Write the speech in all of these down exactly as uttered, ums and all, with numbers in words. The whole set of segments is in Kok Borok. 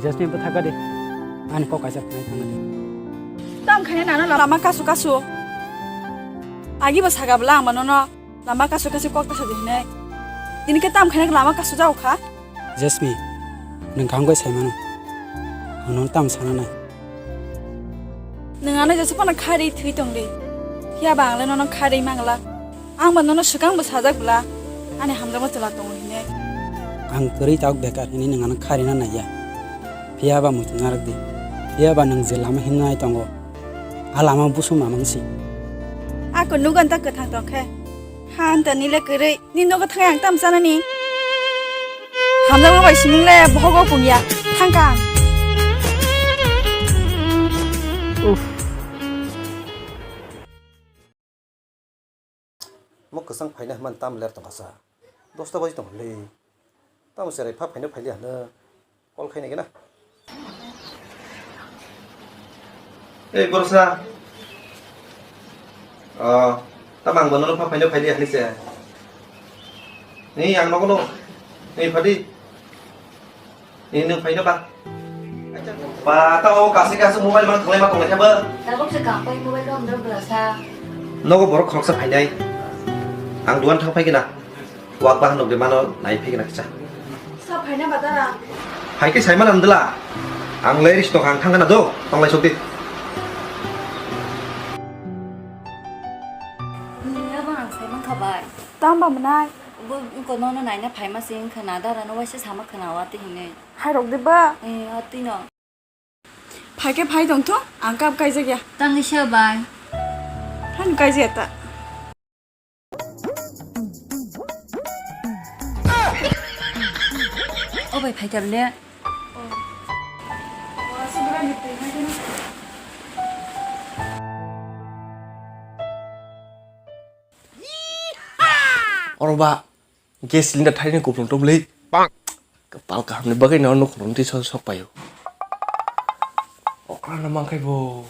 Jasmine, bwtha kadi. Ani kok kaisa phunai thangna di. Tam khaina nano lama kasu kasu. Agi bo saga bwla ang manono lama kasu kasu kok ta sadi hinai. Tini khe tam khaina lama kasu jao kha. Jasmine, nwng kaham khe sai mano. Ang nono tam sana nai. Nwng ano jesa phano kharwi thwi tong di. Phiya ba ang le nono kharwi mangla. Ang ba nono swkang bo sajak bwla, ani hamjakma chwla tongo hinwi. Ang kwrwi tabuk bekar hinwi nwng ano kharina naiya. Phiya ba muchung narwk di. Phiya ba nwng je lama hinwi nai tongo, a lama busu mamang si. Ako nugan ta kwthang tong khe. Han ta nile kwrwi. Ni nogo thangwi ang tam chanani. Hamjakma bai siming le bohogo pungya. Thangka ang. Uff. Mo kwchang phaina hwnmani tam ler tongkha sa. Dosta baji tongkha le. Tamo cherai pha phaina phaili hano. Call khaina gana. Ei, borosa. Oh, tamo ang bono pha phaina phaili hano se. Ni ang nogo no. Ni phadi. Ni nwng phaina ba. Ba, tamo kasi kasi mobile man tholai ma tonglaikha ba. Tabuk se kapai mobile rom dor bwlasa. Nogo borok khoroksa phainai. Ang duan thang phaigena. Wak bahan nokde mano nai phigna kisa. Sa phaina badara. Hai ke saima nandela. Ang le ris tokha ang thangna do. Tonglai sokdi. Nila bang ang saima khabai. Tamba mwnai. Bo ko nono naina phaima sing khana dara no waisa sama khana wati hinai. Hai rok de ba. Eh, ati no. Phai khe phai tong thung, ang kap kaijak ya. Tangwi se bai. Phano kaijak ya ta. O bai phai kap le. Oro ba. Gas cylinder thaini kupulung tubuli. Bang. Kapal kahamni bagwi no nukhung twi sok sok paio. Okra no mangkhai bo.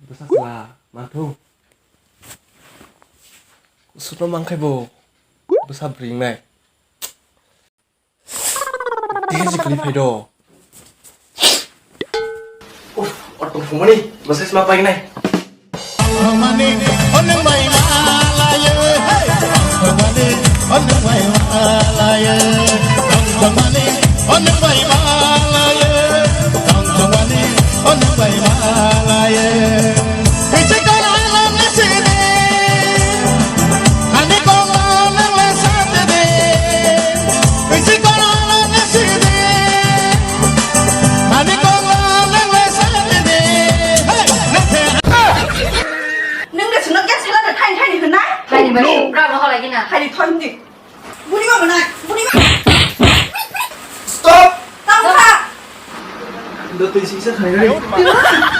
Bwsa sla manthu. Kusuk no mangkhai bo. Bwsa bringnai. Tei jikli phai do. Uff, oro tong thumani, bwsai sma painai. Thumani, onung bai ma laye, hey. Thumani, onung bai ma laye. Thumani, onung bai ma laye. Thumani, onung bai ma laye. Hichi kono alam nasi de. Ani kono alam nasi de. Hichi kono alam nasi de. Ani kono alam nasi de. Hey, nete. Nung de suno gas sala de thaini thaini hwnai? Thaini bai, bra no halai gina. Thaini thaini. Buri ma manai, buri ma. Stop! Tamo kha. Do twi sisa khai rai.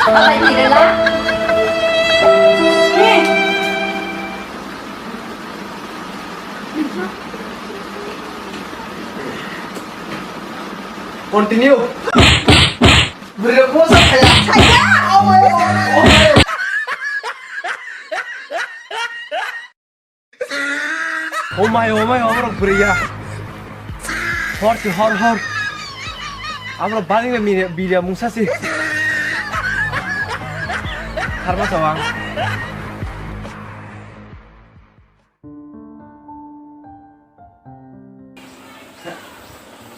Alai ni rela. Ni. Continue. Buri ma sa khaya. Khaya. Oh my God. Oh my God. Omai, omai, omrok bwrwi ya. Hor si, hor, hor. Amrok bali na mini, bilia mungsa si. Harma sawang.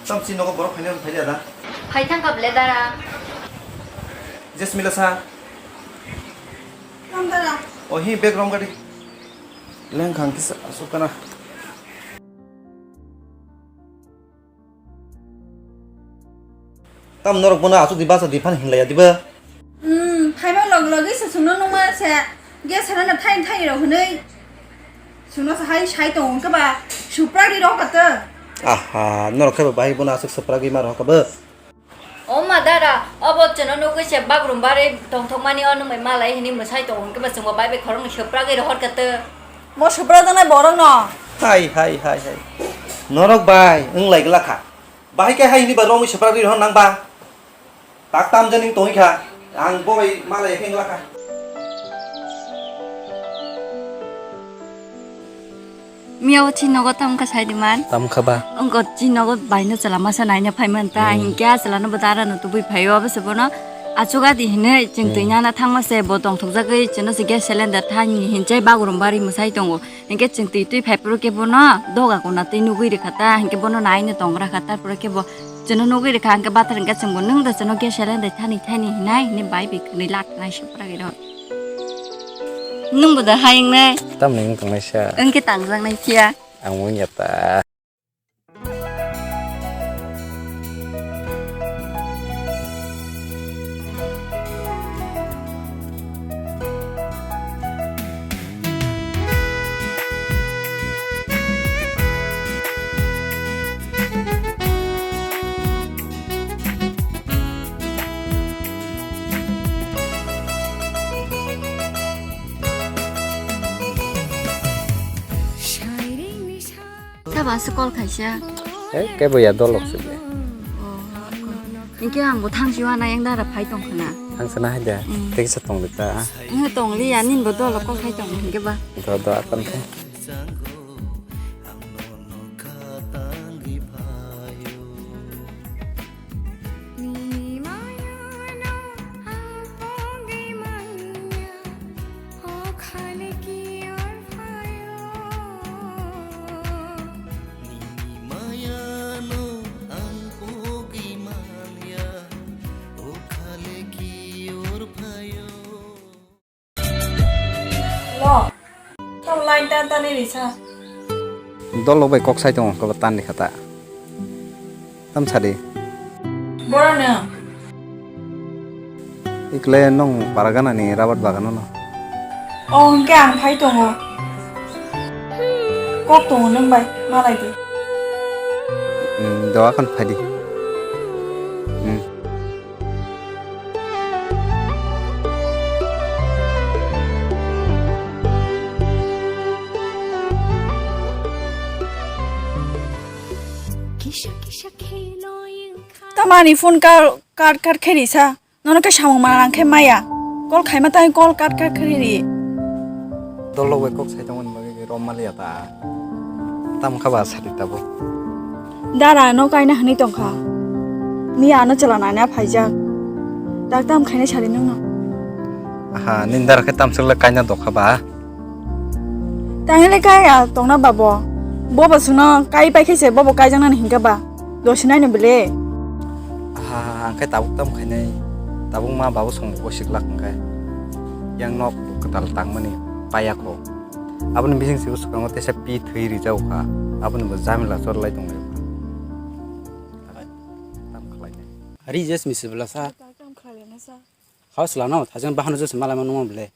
Tam si nogo borok phaina phai da. Phai thang kap le dara. Jesmila sa. Tam dara. O hi bag rom gadi. Leng khang kisa asuk kana. Tam norok bono asuk di basa di phan hinlaya diba? Hmm, phaima log logi se sungno nungma se gas sana na thain thain rok hwnwi sungno sa hai sai tong wngkha ba supra di rok kato. Aha, norok khe ba bahai bono asuk supra gi ma rok ba. O ma dara, obo chwngno nugwi se bagrum barwi tongthokmani o nwng bai malai hwnwi mwsai tongo, hwnkhe ba chwngbo bai bai khoroknwi swpragwi rohor kha tw. Mo swprajaknai borokno. Hai, hai, hai, hai. Norok bai wng lai glak kha. Bahai khe hai hwnwi ba romwi swpragwi rohor nang ba? Tak tam jani wng tongwi kha. Ang bo bai malai khe wng glak kha. Miya o chini nogo tam kha sai di man. Tam kha ba? Ongko chini nogo bai no chwla masa naina phai man ta. Hmm. Hinkhe a chwla no bo dara no tubui phai o, abo se bono achuk a di hinui chwng twi Hmm. nana thang ma se bo tongthok jagwi chwno se gas cylinder thani hinchai bagrum bari mwsai tongo. Hinkhe chwng twi twi phai phuru khe bono doga kuna twi nugui rwkha ta, hinkhe bono naino tongra kha, tarpore khe bo chwngno nugui rwkha, hinkhe bathar hinkhe chwngbo nwng da chwngno gas cylinder thani thani hinai hinui bai bai khwnui lak nai se pura gwi rw. Nwngbo da hai wngnai? Tamni wng tongnai sa. Wngkhe tangjaknai phiya. Ang wngya ta. Sabo aswk call khaisa. Eh, kebo ya dolok se de. Oh, hinkhe ang bo thangsi wana yang dara phai tong khna. Thangsa na haida. Mm. Tei kisa tong de ta. Ang tong li ya nin bo dolok call khai tong hinkhe ba. Do do akan khe. Ni mayano ang pogwi manya, o khali ki or phayo. Ni mayano ang pogwi manya, o khali ki or phayo. Lo, tong line tan tan ni risa. Dol lo bai kok sai tongo, kobo tan ni khata. Tam sadi. Bora no. Ikle nong paragana ni rabat bagano no. Oh, hingke ang phai tongo. Kok tongo nang bai, malai di. Hmm, doa kan phai di. Hmm. Tamani phone kar kar kar khe risa. Nono khe samung manang khe maya. Call khaima tangwi call cut cut khe ri. Dol logoi kok sai tongmani bagwi rom maliya ta. Tam kha ba sadi tabuk. Dara no kaina hwnwi tongkha. Miya ano chwla naina phaijak. Dak tam khaina sadi nwngno. Aha, nini dara khe tamswk le kaina dokha ba? Tangwi le kaya tongna babo. Bobo sungno kai pai khe se bobo kaijaknani hinkha ba. Dosinai no bele. Aha, ang khe tabuk tam khainai. Tabuk ma babo song bo sik lak hwnkhe. Yang nok kwtal tangmani paya kho. Aboni bising se bwskango teisa pi thwi rijak kha. Aboni bo jamila chor lai tong lai kha. Tam khlai nai. Ri jes misi bwlasa. Tam khlai nai sa. House lano thajang bahano jese malai ma nungma bele.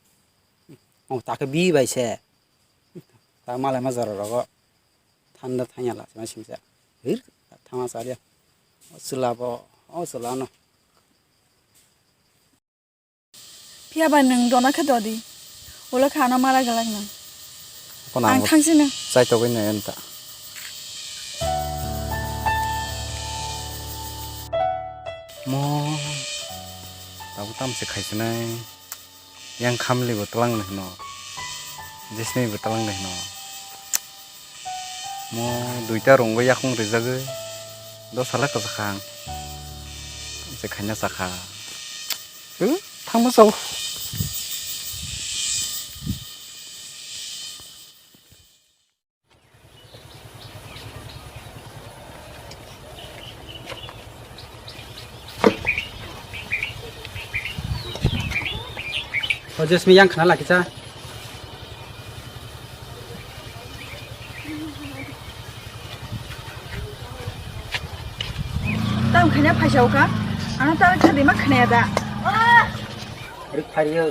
Oh, ta khe bi bai se. Ta malai ma jora rogo. Thanda thanya la, ma singsa. Hir, thama sa dia. O chwla bo, o chwla no. Phiya ba nwng dona khe dodi. Ulo kha ano malai galak nang. Kono ang ang thangsi nang. Chai togwi nai anta. Mo. Tabuk tam se khaisinai. Yang khamli bo twlang de hwno, jisni bo twlang de hwno. Mo duita rungwi yakung rijagwi, dos hala kwchak ang. Se khaina chakha. Huh? Thangma chao. O Jasmine, yang khna lakisa. Tamo khaina phaisa ukha? Ano ta kha dima khna da. Rik phariyo.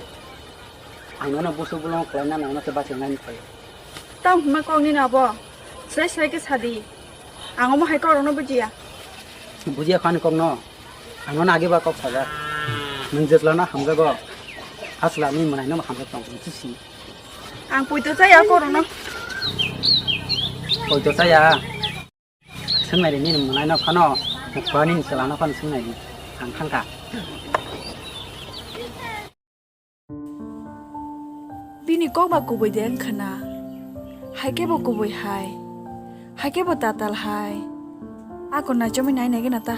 Ang nono busu bulong khlaina nangno se bachai nani phai. Tamo hwnma kok nini abo? Srai srai khe sadi. Ang omo hai kok rokno bujiya. Bujiya kho ani kokno. Ang nono age ba kok sajak. Nwng jetlano hamjago. Asla ni mwnaino hamjak tong sisi. Ang poito chaya kok rokno. Poito chaya. Swngnai ri nini mwnaino phano. Mukha nini chwlano phano swngnai ri. Ang thangkha. Bini kok ba kubui de wngkha na. Hai khe bo kubui hai. Hai khe bo tatal hai. Ako naichomwi nai nai gana ta.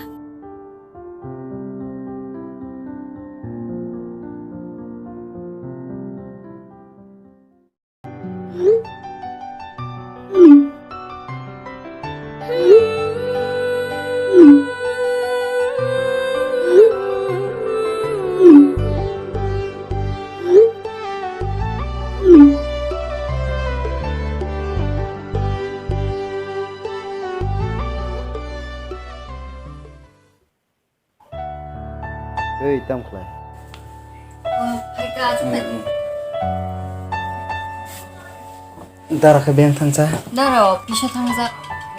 Ei, tam khlai? Oh, hai ka, aswk khai. Dara khe beng thangsa? Dara office-o thangjak.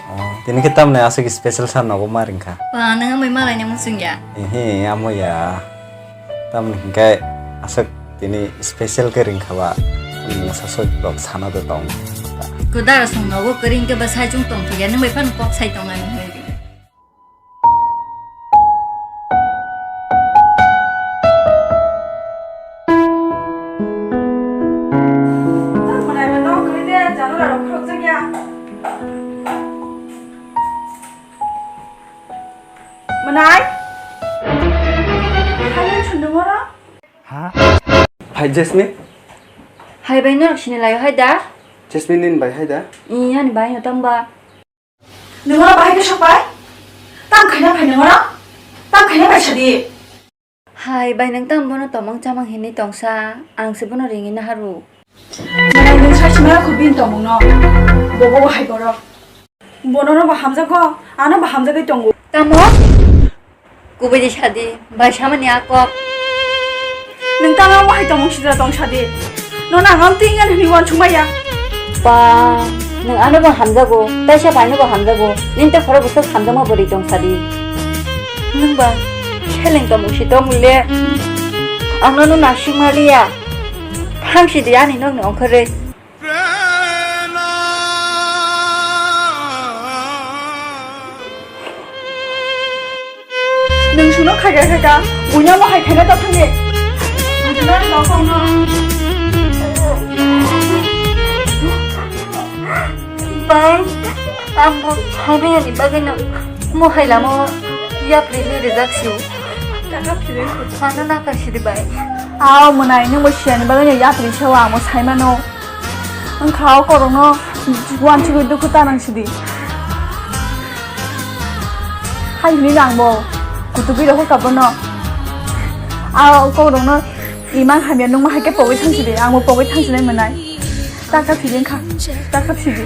Oh, tini khe tamni aswk special sir nogo ma ringkha? Ba, nwng amai malai ni muchung ya? Ehe, amo ya. Tamni hwnkhe aswk tini special khe ringkha ba. Nwng sasoi blog sana de tong. Ko dara song nogo kering khe ba sai chung tong thik ya, nwng bai phano kok sai tong ani. Manai? Hai, Jasmine? Hai bai norok sini layo hai da? Jasmine nini bai hai da? Iya ni bai no tamba. Nwng oro bahai khe sokpai? Tam khaina phai nwng oro? Tam khaina bai sadi? Hai bai, nwng tamo bono tomong chamang hinwi tongsa, ang se bono ringwi naharu. Nwng sai sima kho bini tomongno. Bobo hai borok. Bono no bo hamjago, ano bo hamjagwi tongo. Tamo? Kubui di sadi, bai samani a kok. Nwng tamo wahai tongmung sidra tong sadi. Nono ang amtwi wngya hwnwi uansuk maya. Ba, nwng ano bo hamjago, taisa bai no bo hamjago. Nini tei khoro bwswk hamjakma bwrwi tong sadi. Nwng ba seleng tongmung si tong le. Ang nono nasik ma liya. Thang sidi ani nokni ongkhorwi. Nwng suno khaika khaika, buino mo hai khaina ta thangni. Bai, ang bo hai bai ani bagwi no mo hai lamo yapri ni rijak siu. Ano na ka sidi bai. Ao mwnai, nwng bo siyani bagwi no yapri sao, ang bo sai mano. Wngkha o korokno uansugwi dukhu ta nang sidi. Hai hwnwi nang bo kutugwi rokho ka bono. A o korokno imang hamya nungma hai khe pogwi thang sidi, ang bo pogwi thang sinai mwnai. Ta kha phidi wngkha, ta kha phidi.